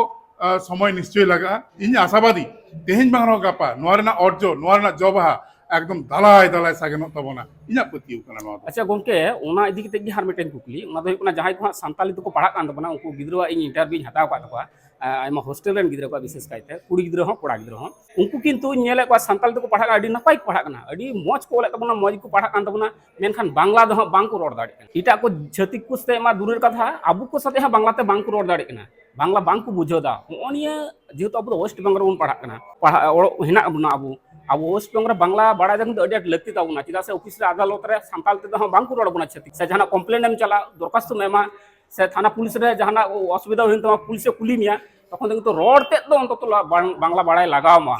ᱥᱚᱢᱚᱭ ᱱᱤᱥᱪᱚᱭ ᱞᱟᱜᱟᱜᱼᱟ᱾ ᱤᱧ ᱟᱥᱟᱵᱟᱫᱤ ᱛᱮᱦᱮᱧ ᱵᱟᱝ ᱨᱮᱦᱚᱸ ᱜᱟᱯᱟ ᱱᱚᱣᱟ ᱨᱮᱱᱟᱜ ᱚᱨᱡᱚ, ᱱᱚᱣᱟ ᱨᱮᱱᱟᱜ ᱡᱚ ᱵᱟᱦᱟ ᱮᱠᱫᱚᱢ ᱫᱟᱞᱟᱭ ᱫᱟᱞᱟᱭ ᱥᱟᱜᱮᱱᱚᱜ ᱛᱟᱵᱚᱱᱟ, ᱤᱧᱟᱹᱜ ᱯᱟᱹᱛᱭᱟᱹᱣ ᱠᱟᱱᱟ ᱱᱚᱣᱟ ᱫᱚ᱾ ᱟᱪᱪᱷᱟ ᱜᱚᱝᱠᱮ, ᱚᱱᱟ ᱤᱫᱤ ᱠᱟᱛᱮ ᱜᱮ ᱟᱨ ᱢᱤᱫᱴᱮᱱ ᱠᱩᱠᱞᱤ, ᱚᱱᱟ ᱫᱚ ᱦᱩᱭᱩᱜ ᱠᱟᱱᱟ ᱡᱟᱦᱟᱸᱭ ᱠᱚ ᱦᱟᱸᱜ ᱥᱟᱱᱛᱟᱲᱤ ᱛᱮᱠᱚ ᱯᱟᱲᱦᱟᱜ ᱠᱟᱱ ᱛᱟᱵᱚᱱᱟ, ᱩᱱᱠᱩ ᱜᱤᱫᱽᱨᱟᱹᱣᱟᱜ ᱤᱧ ᱤᱱᱴᱟᱨᱵᱷᱤᱣ ᱤᱧ ᱦᱟᱛᱟᱣ ᱟᱠᱟᱫ ᱛᱟᱠᱚᱣᱟ, ᱟᱭᱢᱟ ᱦᱳᱥᱴᱮᱞ ᱨᱮᱱ ᱜᱤᱫᱽᱨᱟᱹ ᱠᱚᱣᱟᱜ ᱵᱤᱥᱮᱥ ᱠᱟᱭᱛᱮ, ᱠᱩᱲᱤ ᱜᱤᱫᱽᱨᱟᱹ ᱦᱚᱸ ᱠᱚᱲᱟ ᱜᱤᱫᱽᱨᱟᱹ ᱦᱚᱸ, ᱩᱱᱠᱩ ᱠᱤᱱᱛᱩ ᱧᱮᱞᱮᱫ ᱠᱚᱣᱟ ᱥᱟᱱᱛᱟᱲᱤ ᱛᱮᱠᱚ ᱯᱟᱲᱦᱟᱜ ᱠᱟᱱᱟ, ᱟᱹᱰᱤ ᱱᱟᱯᱟᱭ ᱠᱚ ᱯᱟᱲᱦᱟᱜ ᱠᱟᱱᱟ, ᱟᱹᱰᱤ ᱢᱚᱡᱽ ᱠᱚ ᱚᱞᱮᱫ ᱛᱟᱵᱚᱱᱟ, ᱢᱚᱡᱽ ᱜᱮᱠᱚ ᱯᱟᱲᱦᱟᱜ ᱠᱟᱱ ᱛᱟᱵᱚᱱᱟ, ᱢᱮᱱᱠᱷᱟᱱ ᱵᱟᱝᱞᱟ ᱫᱚ ᱦᱟᱸᱜ ᱵᱟᱝ ᱠᱚ ᱨᱚᱲ ᱫᱟᱲᱮᱭᱟᱜ ᱠᱟᱱᱟ᱾ ᱮᱴᱟᱜ ᱠᱚ ᱪᱷᱟᱹᱛᱤᱠ ᱠᱚ ᱥᱟᱛᱮ ᱢᱟ ᱫᱩᱨᱮᱨ ᱠᱟᱛᱷᱟ, ᱟᱵᱚ ᱠᱚ ᱥᱟᱛᱮ ᱦᱚᱸ ᱵᱟᱝᱞᱟ ᱛᱮ ᱵᱟᱝ ᱠᱚ ᱨᱚᱲ ᱫᱟᱲᱮᱭᱟᱜ ᱠᱟᱱᱟ, ᱵᱟᱝᱞᱟ ᱵᱟᱝ ᱠᱚ ᱵᱩᱡᱷᱟᱹᱣ ᱮᱫᱟ᱾ ᱦᱚᱸᱜᱼᱚ ᱱᱤᱭᱟᱹ ᱡᱮᱦᱮᱛᱩ ᱟᱵᱚ ᱫᱚ ᱳᱭᱮᱥᱴ ᱵᱮᱝᱜᱚᱞ ᱨᱮᱵᱚᱱ ᱯᱟᱲᱦᱟᱜ ᱠᱟᱱᱟ, ᱯᱟᱲᱦᱟᱜ ᱚᱞᱚᱜ ᱦᱮᱱᱟᱜ ᱵᱚᱱᱟ ᱟᱵᱚ, ᱟᱵᱚ ᱳᱭᱮᱥᱴ ᱵᱮᱝᱜᱚᱞ ᱨᱮ ᱵᱟᱝᱞᱟ ᱵᱟᱲᱟᱭ ᱫᱚ ᱠᱤᱱᱛᱩ ᱟᱹᱰᱤ ᱟᱸᱴ ᱞᱟᱹᱠᱛᱤ ᱛᱟᱵᱚᱱᱟ, ᱪᱮᱫᱟᱜ ᱥᱮ ᱚᱯᱷᱤᱥ ᱨᱮ ᱟᱫᱟᱞᱚᱛ ᱨᱮ ᱥᱟᱱᱛᱟᱲ ᱛᱮᱫᱚ ᱦᱟᱸᱜ ᱵᱟᱝ ᱠᱚ ᱨᱚᱲ ᱵᱚᱱᱟ ᱪᱷᱟᱹᱛᱤᱠ᱾ ᱥᱮ ᱡᱟᱦᱟᱱᱟᱜ ᱠᱚᱢᱯᱞᱮᱱ ᱮᱢ ᱪᱟᱞᱟᱜ, ᱫᱚᱨᱠᱷᱟᱥᱛᱚᱢ ᱮᱢᱟ, ᱥᱮ ᱛᱷᱟᱱᱟ ᱯᱩᱞᱤᱥ ᱨᱮ ᱡᱟᱦᱟᱱᱟᱜ ᱚᱥᱩᱵᱤᱫᱷᱟ ᱦᱩᱭᱮᱱ ᱛᱟᱢᱟ, ᱯᱩᱞᱤᱥ ᱮ ᱠᱩᱞᱤ ᱢᱮᱭᱟ, ᱛᱚᱠᱷᱚᱱ ᱫᱚ ᱠᱤᱱᱛᱩ ᱨᱚᱲ ᱛᱮᱫ ᱫᱚ ᱚᱱᱛᱚᱛᱚ ᱞᱟ-, ᱵᱟᱝ-, ᱵᱟᱝᱞᱟ ᱵᱟᱲᱟᱭ ᱞᱟᱜᱟᱣ ᱟᱢᱟ᱾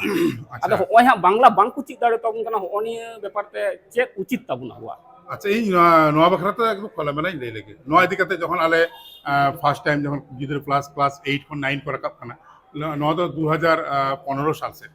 ᱟᱪᱪᱷᱟ᱾ ᱟᱫᱚ ᱦᱚᱸᱜᱼᱚᱭ ᱦᱟᱸᱜ ᱵᱟᱝᱞᱟ ᱵᱟᱝ ᱠᱚ ᱪᱮᱫ ᱫᱟᱲᱮ ᱛᱟᱵᱚᱱ ᱠᱟᱱᱟ, ᱦᱚᱸᱜᱼᱚ ᱱᱤᱭᱟᱹ ᱵᱮᱯᱟᱨ ᱛᱮ ᱪᱮᱫ ᱩᱪᱤᱛ ᱛᱟᱵᱚᱱ ᱟᱵᱚᱣᱟᱜ? ᱟᱪᱪᱷᱟ, ᱤᱧ ᱱᱚᱣᱟ, ᱱᱚᱣᱟ ᱵᱟᱠᱷᱨᱟ ᱛᱮ ᱮᱠᱫᱚᱢ ᱠᱷᱚᱞᱟ ᱢᱮᱞᱟᱧ ᱞᱟᱹᱭ ᱞᱮᱜᱮ᱾ ᱱᱚᱣᱟ ᱤᱫᱤ ᱠᱟᱛᱮ ᱡᱚᱠᱷᱚᱱ ᱟᱞᱮ, ᱟᱸ, ᱯᱷᱟᱥᱴ ᱴᱟᱭᱤᱢ ᱡᱚᱠᱷᱚᱱ ᱜᱤᱫᱽᱨᱟᱹ ᱠᱞᱟᱥ, ᱠᱞᱟᱥ ᱮᱭᱤᱴ ᱠᱷᱚᱱ ᱱᱟᱭᱤᱱ ᱠᱚ ᱨᱟᱠᱟᱵ ᱠᱟᱱᱟ, ᱱᱚᱣᱟ ᱫᱚ ᱫᱩ ᱦᱟᱡᱟᱨ ᱯᱚᱱᱨᱚ ᱥᱟᱞ ᱥᱮᱫ,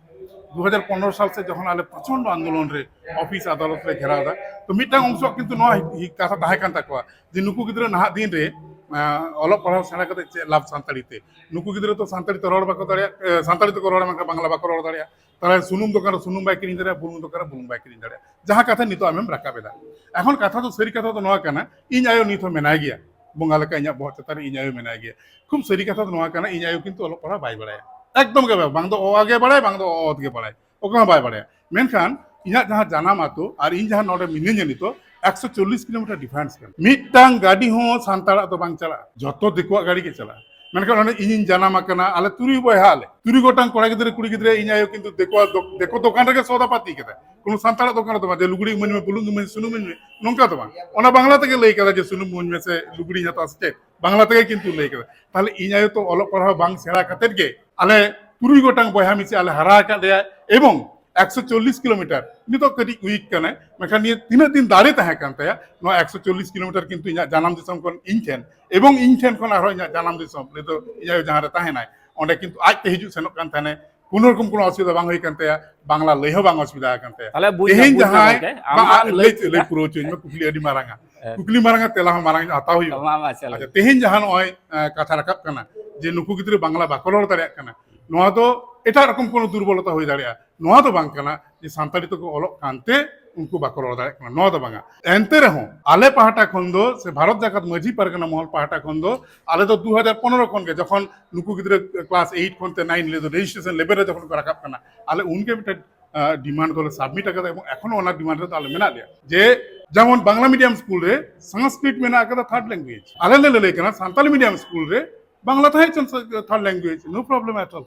ᱫᱩ ᱦᱟᱡᱟᱨ ᱯᱚᱱᱨᱚ ᱥᱟᱞ ᱥᱮᱫ ᱡᱚᱠᱷᱚᱱ ᱟᱞᱮ ᱯᱨᱚᱪᱚᱱᱰᱚ ᱟᱱᱫᱳᱞᱚᱱ ᱨᱮ ᱚᱯᱷᱤᱥ ᱟᱫᱟᱞᱚᱛ ᱞᱮ ᱜᱷᱮᱨᱟᱣ ᱮᱫᱟ, ᱛᱚ ᱢᱤᱫᱴᱟᱝ ᱚᱝᱥᱚ ᱠᱤᱱᱛᱩ ᱱᱚᱣᱟ ᱦᱤ-, ᱠᱟᱛᱷᱟ ᱛᱟᱦᱮᱸ ᱠᱟᱱ ᱛᱟᱠᱚᱣᱟ ᱡᱮ ᱱᱩᱠᱩ ᱜᱤᱫᱽᱨᱟᱹ ᱱᱟᱦᱟᱜ ᱫᱤᱱ ᱨᱮ, ᱟᱸ, ᱚᱞᱚᱜ ᱯᱟᱲᱦᱟᱣ ᱥᱮᱬᱟ ᱠᱟᱛᱮ ᱪᱮᱫ ᱞᱟᱵᱷ ᱥᱟᱱᱛᱟᱲᱤ ᱛᱮ? ᱱᱩᱠᱩ ᱜᱤᱫᱽᱨᱟᱹ ᱛᱚ ᱥᱟᱱᱛᱟᱲᱤ ᱛᱮ ᱨᱚᱲ ᱵᱟᱠᱚ ᱫᱟᱲᱮᱭᱟᱜ, ᱮ, ᱥᱟᱱᱛᱟᱲᱤ ᱛᱮᱠᱚ ᱨᱚᱲᱟ ᱢᱮᱱᱠᱷᱟᱱ ᱵᱟᱝᱞᱟ ᱵᱟᱠᱚ ᱨᱚᱲ ᱫᱟᱲᱮᱭᱟᱜᱼᱟ᱾ ᱛᱟᱦᱞᱮ ᱥᱩᱱᱩᱢ ᱫᱚᱠᱟᱱ ᱨᱮ ᱥᱩᱱᱩᱢ ᱵᱟᱭ ᱠᱤᱨᱤᱧ ᱫᱟᱲᱮᱭᱟᱜᱼᱟ, ᱵᱩᱞᱩᱝ ᱫᱚᱠᱟᱱ ᱨᱮ ᱵᱩᱞᱩᱝ ᱵᱟᱭ ᱠᱤᱨᱤᱧ ᱫᱟᱲᱮᱭᱟᱜᱼᱟ᱾ ᱡᱟᱦᱟᱸ ᱠᱟᱛᱷᱟ ᱱᱤᱛᱚᱜ ᱟᱢᱮᱢ ᱨᱟᱠᱟᱵ ᱮᱫᱟ, ᱮᱠᱷᱚᱱ ᱠᱟᱛᱷᱟ ᱫᱚ ᱥᱟᱹᱨᱤ ᱠᱟᱛᱷᱟ ᱫᱚ ᱱᱚᱣᱟ ᱠᱟᱱᱟ, ᱤᱧ ᱟᱭᱳ ᱱᱤᱛ ᱦᱚᱸ ᱢᱮᱱᱟᱭ ᱜᱮᱭᱟ, ᱵᱚᱸᱜᱟ ᱞᱮᱠᱟ ᱤᱧᱟᱹᱜ ᱵᱚᱦᱚᱜ ᱪᱮᱛᱟᱱ ᱨᱮ ᱤᱧ ᱟᱭᱳ ᱢᱮᱱᱟᱭ ᱜᱮᱭᱟ᱾ ᱠᱷᱩᱵ ᱥᱟᱹᱨᱤ ᱠᱟᱛᱷᱟ ᱫᱚ ᱱᱚᱣᱟ ᱠᱟᱱᱟ, ᱤᱧ ᱟᱭᱳ ᱠᱤᱱᱛᱩ ᱚᱞᱚᱜ ᱯᱟᱲᱦᱟᱜ ᱵᱟᱭ ᱵᱟᱲᱟᱭᱟ, ᱮᱠᱫᱚᱢ ᱜᱮ ᱵᱟᱭ, ᱵᱟᱝ ᱫᱚ ᱚ ᱟ ᱜᱮ ᱵᱟᱲᱟᱭ, ᱵᱟᱝ ᱫᱚ ᱚ ᱚᱛ ᱜᱮ ᱵᱟᱲᱟᱭ, ᱚᱠᱟ ᱦᱚᱸ ᱵᱟᱭ ᱵᱟᱲᱟᱭᱟ᱾ ᱢᱮᱱᱠᱷᱟᱱ ᱤᱧᱟᱹᱜ ᱡᱟᱦᱟᱸ ᱡᱟᱱᱟᱢ ᱟᱹᱛᱩ ᱟᱨ ᱤᱧ ᱡᱟᱦᱟᱸ ᱱᱚᱰᱮ ᱢᱤᱱᱟᱹᱧᱟ ᱱᱤᱛᱚᱜ, ᱮᱠᱥᱚ ᱪᱚᱞᱞᱤᱥ ᱠᱤᱞᱳᱢᱤᱴᱟᱨ ᱰᱤᱯᱷᱟᱨᱮᱱᱥ ᱠᱟᱱᱟ᱾ ᱢᱤᱫᱴᱟᱝ ᱜᱟᱹᱰᱤ ᱦᱚᱸ ᱥᱟᱱᱛᱟᱲᱟᱜ ᱫᱚ ᱵᱟᱝ ᱪᱟᱞᱟᱜᱼᱟ, ᱡᱚᱛᱚ ᱫᱤᱠᱩᱣᱟᱜ ᱜᱟᱹᱰᱤ ᱜᱮ ᱪᱟᱞᱟᱜᱼᱟ᱾ ᱢᱮᱱᱠᱷᱟᱱ ᱚᱱᱮ ᱤᱧᱤᱧ ᱡᱟᱱᱟᱢ ᱟᱠᱟᱱᱟ, ᱟᱞᱮ ᱛᱩᱨᱩᱭ ᱵᱚᱭᱦᱟ ᱟᱞᱮ, ᱛᱩᱨᱩᱭ ᱜᱚᱴᱟᱝ ᱠᱚᱲᱟ ᱜᱤᱫᱽᱨᱟᱹ ᱠᱩᱲᱤ ᱜᱤᱫᱽᱨᱟᱹ, ᱤᱧ ᱟᱭᱳ ᱠᱤᱱᱛᱩ ᱫᱤᱠᱩᱣᱟᱜ ᱫᱚ-, ᱫᱤᱠᱩ ᱫᱚᱠᱟᱱ ᱨᱮᱜᱮ ᱥᱚᱣᱫᱟ ᱯᱟᱹᱛᱤ ᱠᱟᱫᱟ᱾ ᱠᱳᱱᱳ ᱥᱟᱱᱛᱟᱲᱟᱜ ᱫᱚᱠᱟᱱ ᱨᱮᱫᱚ ᱵᱟᱝ, ᱡᱮ ᱞᱩᱜᱽᱲᱤ ᱤᱢᱟᱹᱧ ᱢᱮ, ᱵᱩᱞᱩᱝ ᱤᱢᱟᱹᱧ, ᱥᱩᱱᱩᱢ ᱤᱢᱟᱹᱧ ᱢᱮ, ᱱᱚᱝᱠᱟ ᱫᱚ ᱵᱟᱝ᱾ ᱚᱱᱟ ᱵᱟᱝᱞᱟ ᱛᱮᱜᱮ ᱞᱟᱹᱭ ᱠᱟᱫᱟ ᱡᱮ ᱥᱩᱱᱩᱢ ᱤᱢᱟᱹᱧ ᱢᱮ ᱥᱮ ᱞᱩᱜᱽᱲᱤᱧ ᱦᱟᱛᱟᱣᱟ ᱥᱮ ᱪᱮᱫ, ᱵᱟᱝᱞᱟ ᱛᱮᱜᱮ ᱠᱤᱱᱛᱩ ᱞᱟᱹᱭ ᱠᱟᱫᱟ᱾ ᱛᱟᱦᱞᱮ ᱤᱧ ᱟᱭᱳ ᱛᱚ ᱚᱞᱚᱜ ᱯᱟᱲᱦᱟᱣ ᱵᱟᱝ ᱥᱮᱬᱟ ᱠᱟᱛᱮᱫ ᱜᱮ ᱟᱞᱮ ᱛᱩᱨᱩᱭ ᱜᱚᱴᱟᱝ ᱵᱚᱭᱦᱟ ᱢᱤᱥᱤ ᱟᱞᱮ ᱦᱟᱨᱟ ᱟᱠᱟᱫ ᱞᱮᱭᱟ, ᱮᱵᱚᱝ ᱮᱠᱥᱚ ᱪᱚᱞᱞᱤᱥ ᱠᱤᱞᱳᱢᱤᱴᱟᱨ, ᱱᱤᱛᱚᱜ ᱠᱟᱹᱴᱤᱡ ᱩᱭᱤᱠ ᱠᱟᱱᱟᱭ, ᱢᱮᱱᱠᱷᱟᱱ ᱱᱤᱭᱟᱹ ᱛᱤᱱᱟᱹᱜ ᱫᱤᱱ ᱫᱟᱲᱮ ᱛᱟᱦᱮᱸ ᱠᱟᱱ ᱛᱟᱭᱟ, ᱱᱚᱣᱟ ᱮᱠᱥᱚ ᱪᱚᱞᱞᱤᱥ ᱠᱤᱞᱳᱢᱤᱴᱟᱨ ᱠᱤᱱᱛᱩ ᱤᱧᱟᱹᱜ ᱡᱟᱱᱟᱢ ᱫᱤᱥᱚᱢ ᱠᱷᱚᱱ ᱤᱧ ᱴᱷᱮᱱ, ᱮᱵᱚᱝ ᱤᱧ ᱴᱷᱮᱱ ᱠᱷᱚᱱ ᱟᱨᱦᱚᱸ ᱤᱧᱟᱹᱜ ᱡᱟᱱᱟᱢ ᱫᱤᱥᱚᱢ, ᱱᱤᱛᱚᱜ ᱤᱧ ᱟᱭᱳ ᱡᱟᱦᱟᱸ ᱨᱮ ᱛᱟᱦᱮᱱᱟᱭ, ᱚᱸᱰᱮ ᱠᱤᱱᱛᱩ ᱟᱡ ᱛᱮ ᱦᱤᱡᱩᱜ ᱥᱮᱱᱚᱜ ᱠᱟᱱ ᱛᱟᱦᱮᱱᱟᱭ, ᱠᱳᱱᱳ ᱨᱚᱠᱚᱢ ᱠᱳᱱᱳ ᱚᱥᱩᱵᱤᱫᱷᱟ ᱵᱟᱝ ᱦᱩᱭ ᱠᱟᱱ ᱛᱟᱭᱟ, ᱵᱟᱝᱞᱟ ᱞᱟᱹᱭ ᱦᱚᱸ ᱵᱟᱝ ᱚᱥᱩᱵᱤᱫᱷᱟ ᱟᱠᱟᱱ ᱛᱟᱭᱟ᱾ ᱛᱟᱦᱞᱮ ᱵᱩᱡᱽ ᱛᱮᱦᱮᱧ ᱵᱩᱡᱽ ᱡᱟᱦᱟᱸᱭ ᱢᱮ ᱜᱚᱝᱠᱮ, ᱟᱢ ᱵᱟᱝ, ᱢᱟᱢ ᱞᱟᱹᱭ ᱞᱟᱹᱭ ᱪᱮᱫ ᱞᱟᱹᱭ ᱞᱮᱫᱟ᱾ ᱯᱩᱨᱟᱹᱣ ᱦᱚᱪᱚᱧ ᱢᱮ, ᱠᱩᱠᱞᱤ ᱟᱹᱰᱤ ᱢᱟᱨᱟᱝᱟ, ᱦᱮᱸ᱾ ᱠᱩᱠᱞᱤ ᱢᱟᱨᱟᱝᱟ, ᱛᱮᱞᱟ ᱦᱚᱸ ᱢᱟᱨᱟᱝ ᱧᱚᱜ ᱦᱟᱛᱟᱣ ᱦᱩᱭᱩᱜᱼᱟ᱾ ᱢᱟ, ᱢᱟ, ᱪᱚᱞᱚ᱾ ᱟᱪᱪᱷᱟ, ᱛᱮᱦᱮᱧ ᱡᱟᱦᱟᱸ ᱱᱚᱜᱼᱚᱭ, ᱮ, ᱠᱟᱛᱷᱟ ᱨᱟᱠᱟᱵ ᱠᱟᱱᱟ ᱡᱮ ᱱᱩᱠᱩ ᱜᱤᱫᱽᱨᱟᱹ ᱵᱟᱝᱞᱟ ᱵᱟᱠᱚ ᱨᱚᱲ ᱫᱟᱲᱮᱭᱟᱜ ᱠᱟᱱᱟ, ᱱᱚᱣᱟ ᱫᱚ ᱮᱴᱟᱜ ᱨᱚᱠᱚᱢ ᱠᱳᱱᱳ ᱫᱩᱨᱵᱚᱞᱚᱛᱟ ᱦᱩᱭ ᱫᱟᱲᱮᱭᱟᱜᱼᱟ, ᱱᱚᱣᱟ ᱫᱚ ᱵᱟᱝ ᱠᱟᱱᱟ ᱡᱮ ᱥᱟᱱᱛᱟᱲᱤ ᱛᱮᱠᱚ ᱚᱞᱚᱜ ᱠᱟᱱᱛᱮ ᱩᱱᱠᱩ ᱵᱟᱠᱚ ᱨᱚᱲ ᱫᱟᱲᱮᱭᱟᱜ ᱠᱟᱱᱟ, ᱱᱚᱣᱟ ᱫᱚ ᱵᱟᱝᱟ᱾ ᱮᱱᱛᱮ ᱨᱮᱦᱚᱸ ᱟᱞᱮ ᱯᱟᱦᱴᱟ ᱠᱷᱚᱱ ᱫᱚ ᱥᱮ ᱵᱷᱟᱨᱚᱛ ᱡᱟᱠᱟᱛ ᱢᱟᱹᱡᱷᱤ ᱯᱟᱨᱜᱟᱱᱟ ᱢᱚᱦᱚᱞ ᱯᱟᱦᱴᱟ ᱠᱷᱚᱱ ᱫᱚ ᱟᱞᱮ ᱫᱚ ᱫᱩ ᱦᱟᱡᱟᱨ ᱯᱚᱱᱨᱚ ᱠᱷᱚᱱ ᱜᱮ ᱡᱚᱠᱷᱚᱱ ᱱᱩᱠᱩ ᱜᱤᱫᱽᱨᱟᱹ ᱠᱞᱟᱥ ᱮᱭᱤᱴ ᱠᱷᱚᱱ ᱛᱮ ᱱᱟᱭᱤᱱ ᱨᱮ ᱨᱮᱡᱤᱥᱴᱨᱮᱥᱚᱱ ᱞᱮᱵᱮᱞ ᱨᱮ ᱡᱚᱠᱷᱚᱱ ᱠᱚ ᱨᱟᱠᱟᱵ ᱠᱟᱱᱟ, ᱟᱞᱮ ᱩᱱᱜᱮ ᱢᱤᱫᱴᱮᱱ, ᱟ, ᱰᱤᱢᱟᱱᱰ ᱫᱚᱞᱮ ᱥᱟᱵᱢᱤᱴ ᱟᱠᱟᱫᱟ ᱮᱵᱚᱝ ᱮᱠᱷᱚᱱᱳ ᱚᱱᱟ ᱰᱤᱢᱟᱱᱰ ᱨᱮᱫᱚ ᱟᱞᱮ ᱢᱮᱱᱟᱜ ᱞᱮᱭᱟ ᱡᱮ ᱡᱮᱢᱚᱱ ᱵᱟᱝᱞᱟ ᱢᱤᱰᱤᱭᱟᱢ ᱥᱠᱩᱞ ᱨᱮ ᱥᱚᱝᱥᱠᱨᱤᱛ ᱢᱮᱱᱟᱜ ᱟᱠᱟᱫᱟ ᱛᱷᱟᱨᱰ ᱞᱮᱝᱜᱩᱭᱮᱡᱽ, ᱟᱞᱮ ᱞᱮ ᱞᱟᱹᱞᱟᱹᱭ ᱠᱟᱱᱟ ᱥᱟᱱᱛᱟᱞᱤ ᱢᱤᱰᱤᱭᱟᱢ ᱥᱠᱩᱞ ᱨᱮ ᱵᱟᱝᱞᱟ ᱛᱟᱦᱮᱸ ᱦᱚᱪᱚᱱ third language, no problem at all᱾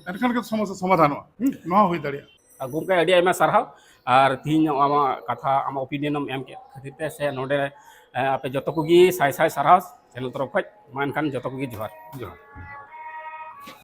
ᱮᱱᱠᱷᱟᱱ ᱜᱮ ᱥᱚᱢᱚᱥᱥᱟ ᱥᱚᱢᱟᱫᱷᱟᱱᱚᱜᱼᱟ᱾ ᱦᱩᱸ, ᱱᱚᱣᱟ ᱦᱩᱭ ᱫᱟᱲᱮᱭᱟᱜᱼᱟ᱾ ᱜᱚᱢᱠᱮ, ᱟᱹᱰᱤ ᱟᱭᱢᱟ ᱥᱟᱨᱦᱟᱣ᱾ ᱟᱨ ᱛᱤᱦᱤᱧ ᱟᱢᱟᱜ ᱠᱟᱛᱷᱟ, ᱟᱢᱟᱜ ᱚᱯᱤᱱᱤᱭᱚᱱ ᱮᱢ ᱮᱢ ᱠᱮᱫ ᱠᱷᱟᱹᱛᱤᱨ ᱛᱮ ᱥᱮ ᱱᱚᱰᱮ ᱟᱯᱮ ᱡᱚᱛᱚ ᱠᱚᱜᱮ ᱥᱟᱭ ᱥᱟᱭ ᱥᱟᱨᱦᱟᱣ ᱪᱮᱱᱮᱞ ᱛᱚᱨᱚᱯ ᱠᱷᱚᱱ᱾ ᱢᱟ ᱮᱱᱠᱷᱟᱱ ᱡᱚᱛᱚ ᱠᱚᱜᱮ ᱡᱚᱦᱟᱨ᱾ ᱡᱚᱦᱟᱨ᱾